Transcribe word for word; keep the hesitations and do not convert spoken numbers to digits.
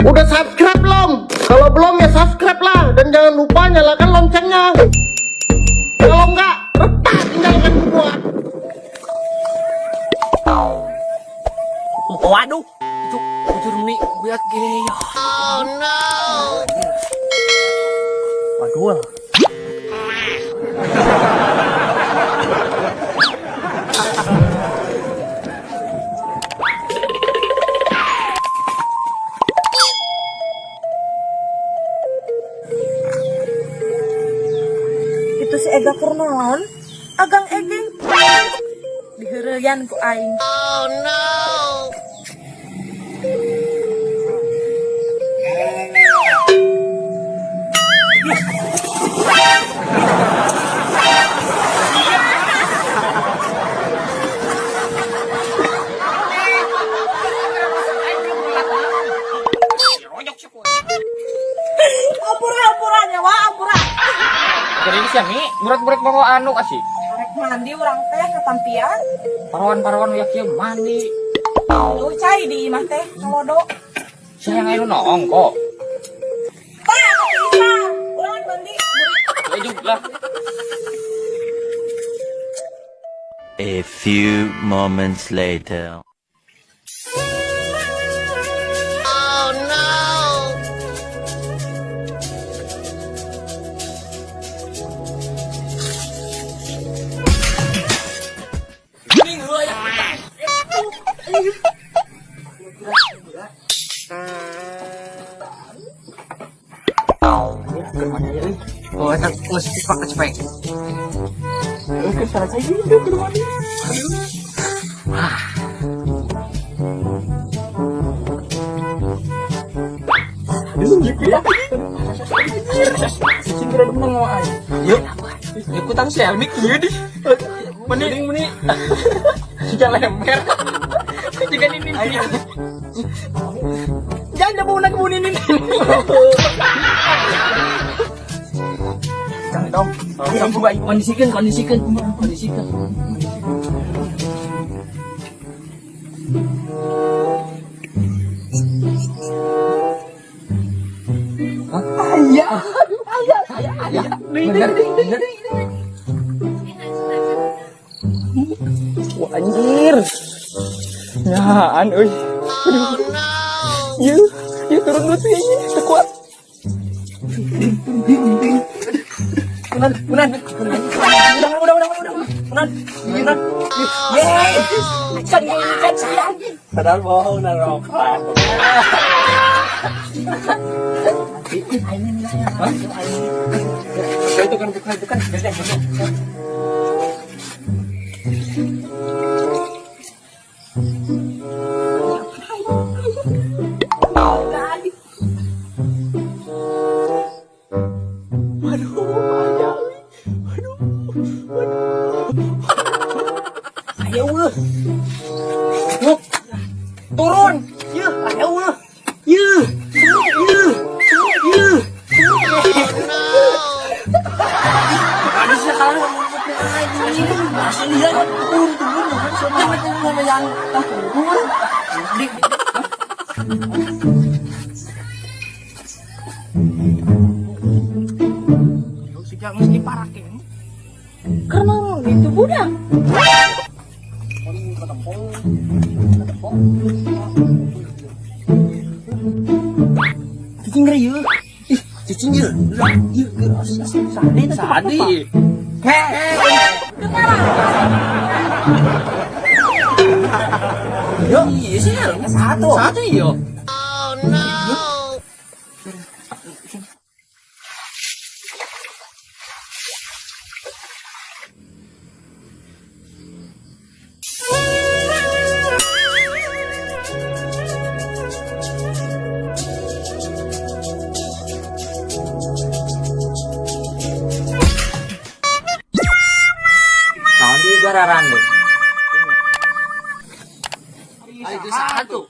Udah subscribe belum? Kalau belum ya subscribe lah dan jangan lupa nyalakan loncengnya. Kalau enggak, retak tinggalkan semua. Waduh, itu bujur meni, guyat gini ya. Oh no. Waduh. Itu si Ega Kurnaon, agang egeng. Diheureuyan ku aing. Oh no. Ampura, ampura, nyawa, ampura. Jadi ini siami, murat-murat bawa anu kasih. Arek mandi urang teh ketampian. Parawan-parawan ya kieu mandi. Lu cai di imah teh, kalodo. Saya ngai lu nongko. Pak, bisa. Urang mandi. Ya juga. A few moments later. Oh, enak. Oh, enak. Oke, salah saya juga ke rumah dia. Wah. Aduh, gitu ya. Cicing kira dulu mau ai. Yuk. Ikutan selfie, iya, di. Meni, meni. Sudah lemper. Juga ini. Ayo. Jangan, jangan, bunyi, bunyi ini. Jangan dong. Kondisikan, kondisikan, kondisikan. Hah? Ayah. Ayah, ayah, ayah. Bener, bener. Wah, anjir. Nyahan, euy. Aduh. Yuk, yuk turun dulu tuh, anjir. Tekuat. Unan, unan. Udah, udah, udah, udah. Unan, unan. Yeay. Ikan, ikan, ikan. Padahal bohong, naraka. Hah? Itu kan, bukan, bukan. Waduh, ayo. Waduh, waduh. Ayo, weh. Yuk. Turun. Yuk, ayo, weh. Yuk. Yuk. Yuk. Masih lihat, turun, turun, turun. Siapa yang turun? Sejak meski parak ini. Karena orang itu budak. Cicing ngeri, yuk. Ih, cicing, yuk. Yuk, yuk, harus, harus. Sadi, sadi. Heh. Yo, iya sih, satu. Satu, iya. Oh, no. Naon di gararan, deh? Ayo, satu.